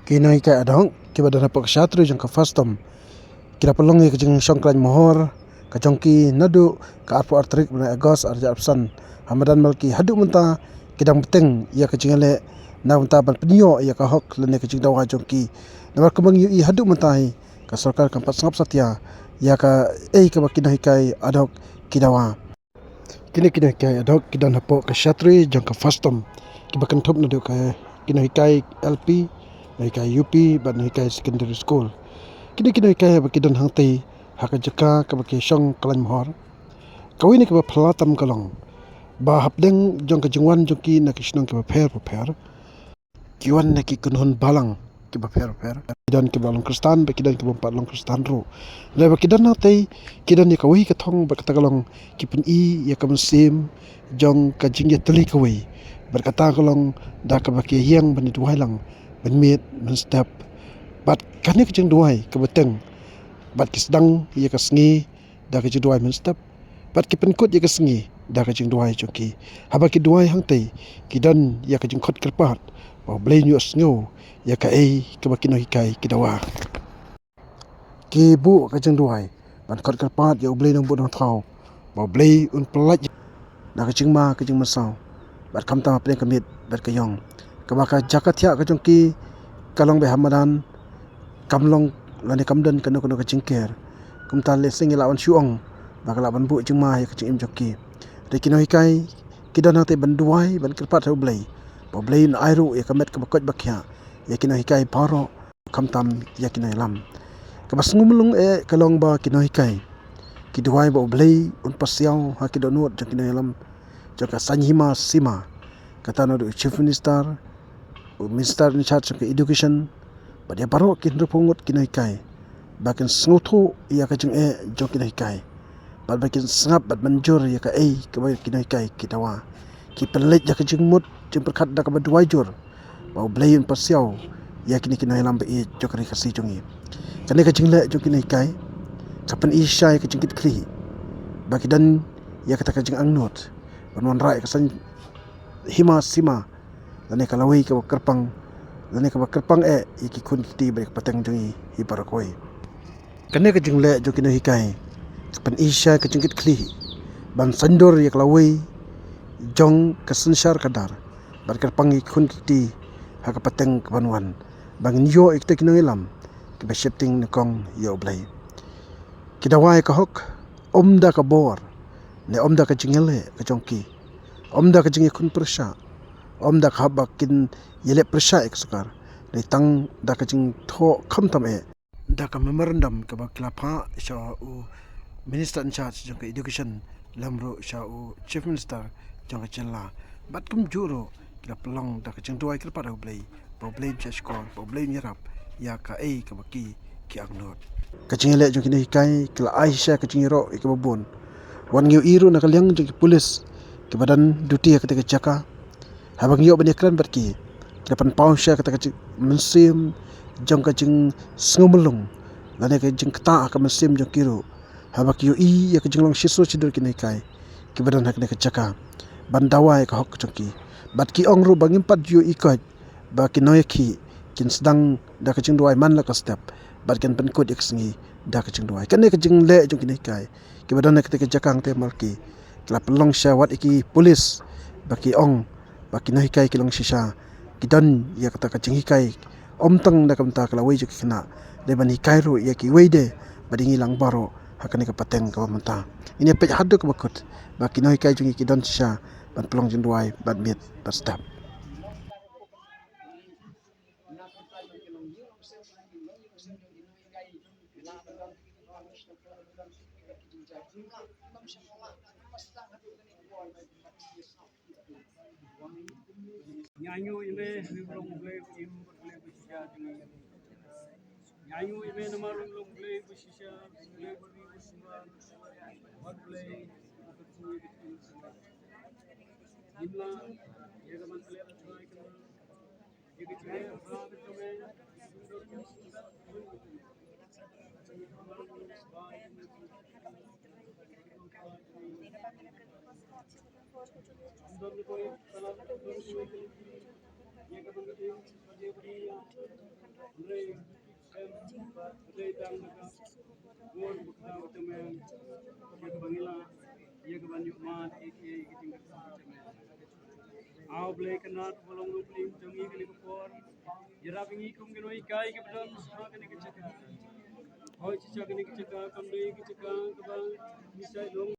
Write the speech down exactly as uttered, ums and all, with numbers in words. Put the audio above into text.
Ki nonghikai ad hoc kiba don hapoh ka shatri jong ka FASTOM ki la pynlong ïa ka jingshong khlaiñ mohor ka jong ki naduh ka arphew ar tarik bnai August arhajar arphew san. Ha madan Malki haduh mynta ki dang bteng ïa ka jingïaleh na bynta ban pynïoh ïa ka hok lane ka jingdawa jong ki. Namar kumba ngi ïohi haduh mynta hi ka sorkar kam pat sngap satia ïa kaei kaba ki nonghikai ad hoc ki dawa. Kine ki nonghikai ad hoc ki don hapoh ka shatri jong ka FASTOM kiba kynthup naduh ka ki nonghikai L P, nonghikai U P bad nonghikai secondary school. Kine ki nonghikai ba ki don hangtei ha ka jaka kaba ki shong khlaiñ mohor. Kawei na kaba phylla tam ka long ba hapdeng jong ka jingwan jong ki na ki shnong kiba pher bapher, ki wan na ki kynhun balang kiba pher bapher. Ki don kiba long Khristan bad ki don kiba ym pat long Khristan ruh. Lada ba ki don hangtei ki don ïa kawei ka thong bad kata ka long ki pyni ïa ka mynsiem jong ka jingïatylli kawei. Bad kata ka long da kaba ki ïeng ban ïaduwai lang ban miet ban step. Bad kane ka jingduwai kaba teng bad ki sdang ïa ka sngi da ka jingduwai mynstep bad ki pynkut ïa ka sngi da ka jingduwai jong ki. Haba ki duwai hangtei ki don ïa ka jingkhot kyrpad ba U Blei un ïohsngew ïa kaei kaba ki nonghikai ki dawa. Ki buh ka jingduwai ban khot kyrpad ïa U Blei Nongbuh Nongthaw ba U Blei un pyllait na ka jingma ka jingmynsaw bad khamtam hapdeng ka miet bad ka ïong. Kaba ka jaka thiah ka jong ki ka long ba ha madan kam long lane kam don kano kano ka jingker. Kumta lehse ngi lah ban shu ong ba ka lah ban buh jingma ïa ka jingim jong ki. Te ki nonghikai ki don hangtei ban duwai ban kyrpad ha U Blei ba U Blei un ai ruh ïa ka met kaba koit ba khiah ïa ki nonghikai baroh khamtam ïa ki nongïalam. Kaba sngewmlung eh ka long ba ki nonghikai ki duwai ba U Blei un pasiaw ha ki dohnud jong ki nongïalam jong ka saiñ hima sima, kata naduh u Chief Minister, u Minister in charge jong ka Education bad ïa baroh ki hynriewphew ngut ki nonghikai ba kin sngewthuh ïa ka jingeh jong ki nonghikai bad ba kin sngap bad mynjur ïa kaei kaba ki nonghikai ki dawa. Ki pynleit da ka jingmut jingpyrkhat da kaba duwai jur ba U Blei un pasiaw ïa kine ki nongïalam ba ïeit jong ka ri Khasi jong ngi. Kane ka jingleh jong ki nonghikai ka pyni shisha ïa ka jingkitkhlieh ba ki don ïa kata ka jingangnud ban wanrah ïa ka saiñ hima sima lane ka lawei kaba kyrpang lane kaba kyrpang eh ïa ki khun ki kti bad ïa ka pateng jong ngi hi baroh kawei. Kane ka jingleh jong ki nonghikai ka pyni shisha ka jingkitkhlieh ban saiñdur ïa ka lawei jong ka synshar khadar bad kyrpang ïa ki khun ki kti ha ka pateng kaban wan ba ngin ïoh ïa kita ki nongïalam kiba sheptieng nyngkong ïa U Blei. Ki dawa ïa ka hok ym da ka bor ne ym da ka jingïaleh ka jong ki, ym da ka jingïakhun pyrshah, ym da ka hap ba kin ïaleh pyrshah ïa ka sorkar, ne tang da ka jingthoh khamtam eh da ka memorandum kaba ki la phah sha u Minister in charge jong ka Education lem ruh sha u Chief Minister jong ka jylla. Bad kumjuh ruh ki la pynlong da ka jingduwai kyrpad ha U Blei ba U Blei un shahshkor, ba U Blei un ïarap ïa kaei kaba ki ki angnud. Ka jingïaleh jong ki nonghikai ki la ai shisha ka jingïaroh ïa kaba bun. Wat ngi ïohi ruh na ka liang jong ki pulit kiba don duty ha kata ka jaka, haba ngi ïoh ban ïakren bad ki, ki la pynpaw shisha kata ka jing, mynsiem jong ka jingsngewmlung lane ka jingktah ha ka mynsiem jong ki ruh haba ki ïohi ïa ka jinglong shisur shidur ki nonghikai kiba don ha kane ka jaka ban dawa ïa ka hok jong ki. Bad ki ong ruh ba ngim pat ju ïohi koit ba ki nongïakhih kin sdang da ka jingduwai man la ka step bad kin pynkut ïa ka sngi da ka jingduwai. Kane ka jingleh jong ki nonghikai kiba don ha kata ka jaka hangtei Malki ki la pynlong shisha wat ïa ki pulit ba ki ong ba ki nonghikai ki long shisha ki don ïa kata ka jinghikai ym tang na ka bynta ka lawei jong ki khynnah, dei ban hikai ruh ïa kiwei de bad ïa ngi lang baroh ha kane ka pateng kaba mynta. Ngin ïa peit haduh kaba kut ba ki nonghikai jong ngi ki don shisha ban pynlong jingduwai bad miet bad step. Ïa ngi ïa me, ha ngi ba long U Blei ba im bad U Blei ba shisha jong ngi. Ïa ngi ïa me namar U long U Blei ba shisha, U Blei ba ri ba sumar, bad U Blei ba kyrkhu ïa ka ktien. Ngim lah ïa ka ban klet ha ka ktien. Hynrei em, ba Blei dang da ka bor ba ka dang tymmen ïa ka bangla, ïa ka ban ïoh mad ïa ki, ïa ki jingkyrkhu tymmen. Aw Blei Kynrad ba long Nongpynim jong ngi kane ka por, ïarap ïa ngi kum ki nonghikai kiba don sha kane ka jaka. Hooid, sha kane ka jaka kam dei ka jaka kaba ngi shait long